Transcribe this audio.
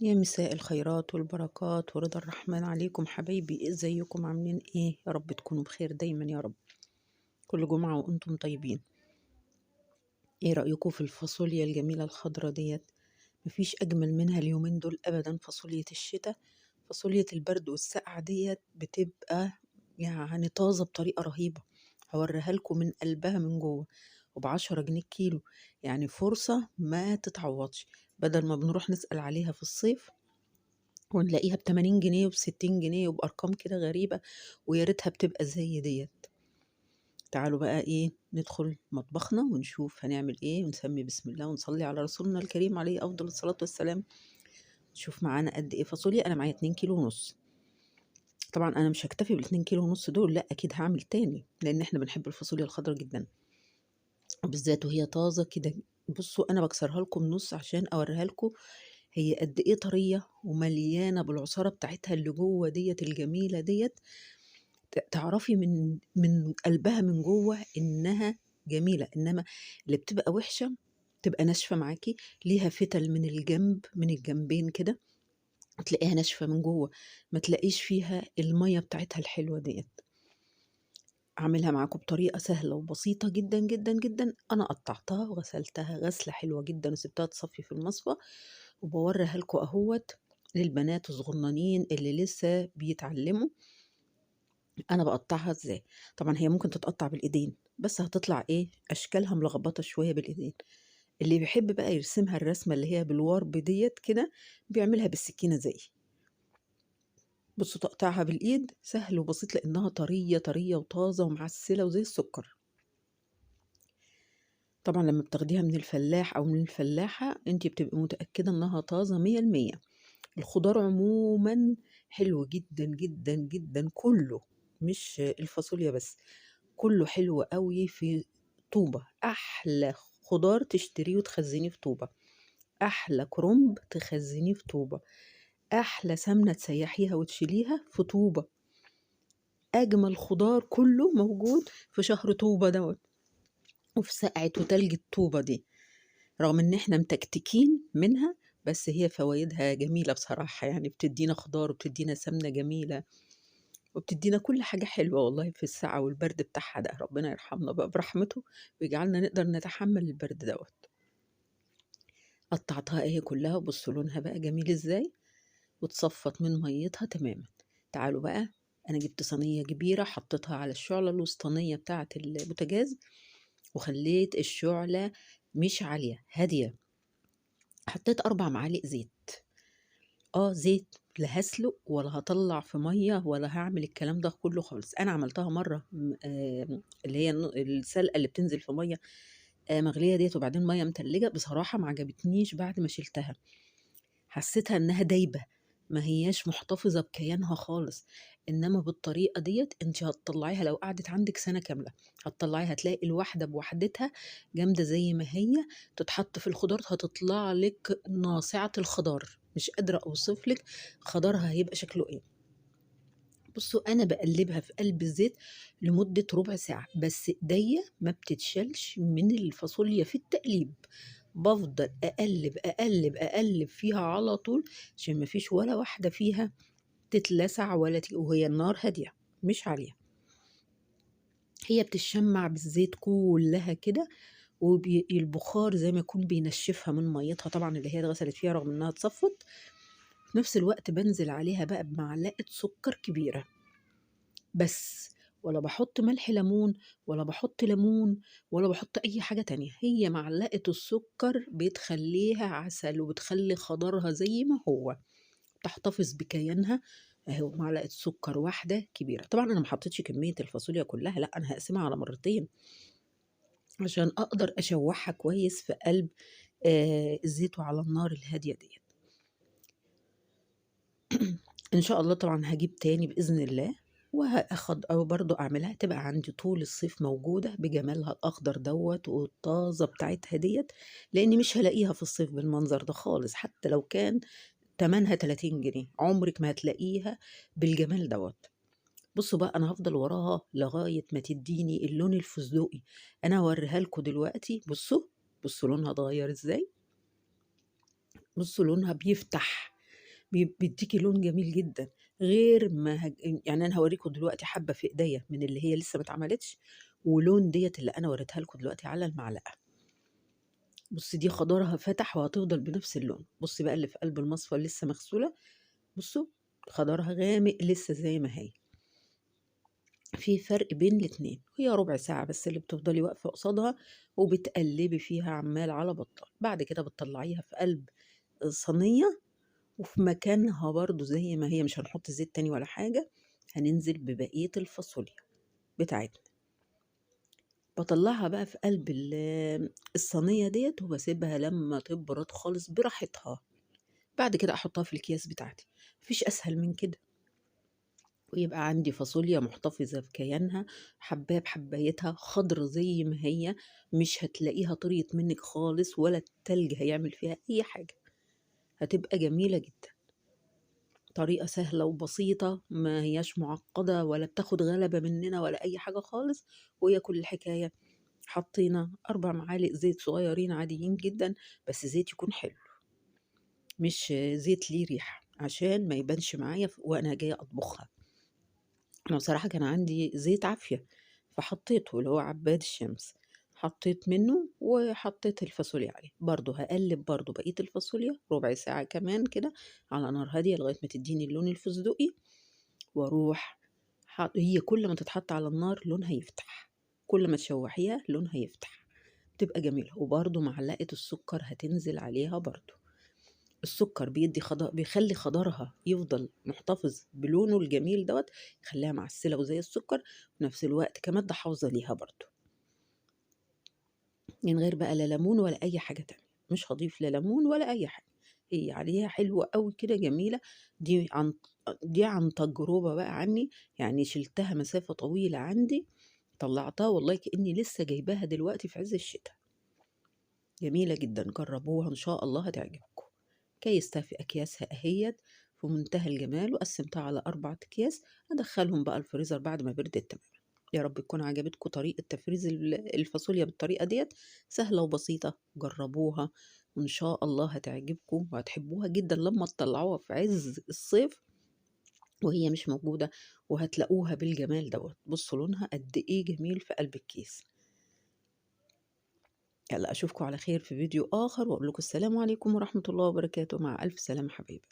يا مساء الخيرات والبركات ورضا الرحمن عليكم حبايبي، ازيكم عاملين ايه؟ يا رب تكونوا بخير دايما يا رب. كل جمعة وانتم طيبين. ايه رأيكم في الفاصوليا الجميلة الخضرة ديت؟ مفيش اجمل منها اليومين دول ابدا. فاصوليا الشتاء، فاصوليا البرد والسقعة ديت بتبقى يعني طازة بطريقة رهيبة. هوريها لكم من قلبها من جوه، وب10 جنيه الكيلو، يعني فرصة ما تتعوضش. بدل ما بنروح نسأل عليها في الصيف ونلاقيها ب80 جنيه وب60 جنيه وبأرقام كده غريبة، ويا ريتها بتبقى زي ديت. تعالوا بقى ايه ندخل مطبخنا ونشوف هنعمل ايه، ونسمي بسم الله ونصلي على رسولنا الكريم عليه افضل الصلاة والسلام. نشوف معانا قد ايه فاصوليا. انا معايا 2 كيلو ونص. طبعا انا مش هكتفي بالاتنين كيلو ونص دول، لا اكيد هعمل تاني، لان احنا بنحب الفاصوليا الخضراء جدا، وبالذات وهي طازة كده. بصوا انا بكسرها لكم نص عشان اوريها لكم هي قد ايه طرية ومليانة بالعصاره بتاعتها اللي جوه ديت الجميلة ديت. تعرفي من قلبها من جوه انها جميلة. انما اللي بتبقى وحشة تبقى ناشفة معاكي، ليها فتل من الجنب، من الجنبين كده، تلاقيها ناشفة من جوه، ما تلاقيش فيها المية بتاعتها الحلوة ديت. اعملها معاكم بطريقة سهلة وبسيطة جدا جدا جدا. انا قطعتها وغسلتها غسله حلوة جدا وسبتها تصفي في المصفى، وبوريها لكم اهوت للبنات الصغننين اللي لسه بيتعلموا انا بقطعها ازاي. طبعا هي ممكن تتقطع بالايدين، بس هتطلع ايه اشكالها ملخبطة شوية بالايدين. اللي بيحب بقى يرسمها الرسمة اللي هي بالورب ديت كده بيعملها بالسكينة زي بصوا. تقطعها بالايد سهل وبسيط لانها طرية طرية وطازه ومعسله وزي السكر. طبعا لما بتاخديها من الفلاح او من الفلاحة انت بتبقي متاكدة انها طازة 100%. الخضار عموما حلو جدا جدا جدا كله، مش الفاصوليا بس، كله حلو قوي في طوبة. احلى خضار تشتريه وتخزنيه في طوبة، احلى كرنب تخزنيه في طوبة، احلى سمنه تسيحيها وتشيليها في طوبة، اجمل خضار كله موجود في شهر طوبة دوت، وفي سقعه وتلج الطوبه دي. رغم ان احنا متكتكين منها، بس هي فوائدها جميلة بصراحة، يعني بتدينا خضار وبتدينا سمنه جميلة وبتدينا كل حاجة حلوة والله في السقعه والبرد بتاعها ده. ربنا يرحمنا بقى برحمته ويجعلنا نقدر نتحمل البرد دوت. قطعتها اهي كلها، وبصوا لونها بقى جميل ازاي، وتصفت من ميتها تماما. تعالوا بقى، انا جبت صينية كبيرة حطيتها على الشعلة الوسطانيه بتاعه البوتاجاز، وخليت الشعلة مش عالية، هادية. حطيت 4 معالق زيت. زيت، لا هسلق ولا هطلع في مية ولا هعمل الكلام ده كله خالص. انا عملتها مرة اللي هي السلقه اللي بتنزل في مية مغليه ديت، وبعدين مية متلجه. بصراحة ما عجبتنيش بعد ما شلتها، حسيتها انها دايبه، ما هياش محتفظة بكيانها خالص. انما بالطريقة ديت انت هتطلعيها لو قعدت عندك سنة كاملة هتطلعيها، هتلاقي الواحدة بوحدتها جامدة زي ما هي، تتحط في الخضار هتطلع لك ناصعه الخضار. مش قادرة اوصف لك خضارها هيبقى شكله ايه. بصوا انا بقلبها في قلب الزيت لمدة ربع ساعة، بس ايديا ما بتتشلش من الفاصوليا في التقليب، بفضل اقلب اقلب اقلب فيها على طول عشان ما فيش ولا واحدة فيها تتلسع ولا وهي النار هادية مش عالية. هي بتشمع بالزيت كلها كده، والبخار زي ما يكون بينشفها من ميتها طبعا اللي هي اتغسلت فيها رغم انها اتصفت. في نفس الوقت بنزل عليها بقى بمعلقه سكر كبيرة بس، ولا بحط ملح ليمون ولا بحط ليمون ولا بحط اي حاجة تانية. هي معلقة السكر بتخليها عسل وبتخلي خضرها زي ما هو، بتحتفظ بكيانها. اهو معلقة سكر واحدة كبيرة. طبعا انا ما حطيتش كمية الفاصوليا كلها، لا انا هقسمها على مرتين عشان اقدر اشوحها كويس في قلب الزيت وعلى النار الهادية ديت. ان شاء الله طبعا هجيب تاني باذن الله، وهاخد او برضو اعملها تبقى عندي طول الصيف موجودة بجمالها الاخضر دوت والطازة بتاعتها ديت، لاني مش هلاقيها في الصيف بالمنظر ده خالص. حتى لو كان تمنها 30 جنيه عمرك ما هتلاقيها بالجمال دوت. بصوا بقى انا هفضل وراها لغاية ما تديني اللون الفستقي. انا هوريها لكم دلوقتي. بصوا لونها اتغير ازاي، بصوا لونها بيفتح. بيدّيكِ لون جميل جدًا، غير ما يعني أنا هاوريكم دلوقتي حبة في إيديّا من اللي هي لسه ما اتعملتش، ولون ديّة اللي أنا وريتها لكم دلوقتي على المعلقة. بُصّي دي خضارها فتح وهتفضل بنفس اللون. بُصّي بقى اللي في قلب المصفى لسه مغسولة، بُصّوا خضارها غامق لسه زي ما هي. في فرق بين الاتنين، هي ربع ساعة بس اللي بتفضلي واقفة قصادها وبتقلبي فيها عمال على بطال. بعد كده بتطلعيها في قلب صينية وفي مكانها برضه زي ما هي، مش هنحط زيت تاني ولا حاجة، هننزل ببقية الفاصوليا بتاعتنا. باطلعها بقى في قلب الصينية ديّة وباسيبها لمّا تبرد خالص براحتها. بعد كده أحطها في الأكياس بتاعتي، ما فيش أسهل من كده. ويبقى عندي فاصوليا محتفظة بكيانها، حباية بحبايتها، خضرة زي ما هي، مش هتلاقيها طريت منِّك خالص ولا التلج هيعمل فيها أي حاجة، هتبقى جميلة جدًا. طريقة سهلة وبسيطة، ما هياش معقدة ولا بتاخد غلبة مننا ولا أي حاجة خالص، وهي كل الحكاية حطينا 4 معالق زيت صغيرين عاديين جدًا، بس زيت يكون حلو، مش زيت ليه ريحة، عشان ما يبانش معايا وأنا جاية أطبخها. أنا بصراحة كان عندي زيت عافية، فحطيته اللي هو عباد الشمس، حطيت منه وحطيت الفاصوليا عليه. برضه هاقلب برضه بقية الفاصوليا ربع ساعة كمان كده على نار هادية لغاية ما تديني اللون الفستقي، وأروح هي كل ما تتحط على النار لونها يفتح، كل ما تشوحيها لونها يفتح، بتبقى جميلة. وبرضه معلقة السكر هتنزل عليها برضه. السكر بيدي بيخلي خضرها يفضل محتفظ بلونه الجميل دوت، يخليها معسلة وزي السكر، وفي نفس الوقت كمادة حافظة ليها برضه، من غير بقى لا ليمون ولا أي حاجة تانية. مش هضيف لا ليمون ولا أي حاجة، هي عليها حلوة قوي كده جميلة. دي عن تجربة بقى عني، يعني شلتها مسافة طويلة عندي، طلعتها والله كأني لسه جايباها دلوقتي في عز الشتاء. جميلة جدا، جربوها إن شاء الله هتعجبكم. كيستها في أكياسها أهيت في منتهى الجمال، وقسمتها على 4 أكياس، أدخلهم بقى الفريزر بعد ما بردت تماما. يا رب تكون عجبتكم طريقة تفريز الفاصوليا بالطريقة ديت، سهلة وبسيطة، جربوها وإن شاء الله هتعجبكم وهتحبوها جدا لما تطلعوها في عز الصيف وهي مش موجودة، وهتلاقوها بالجمال دوت. بصوا لونها قد إيه جميل في قلب الكيس. يلا أشوفكم على خير في فيديو آخر، وأقول لكم السلام عليكم ورحمة الله وبركاته. مع ألف سلامة حبايبي.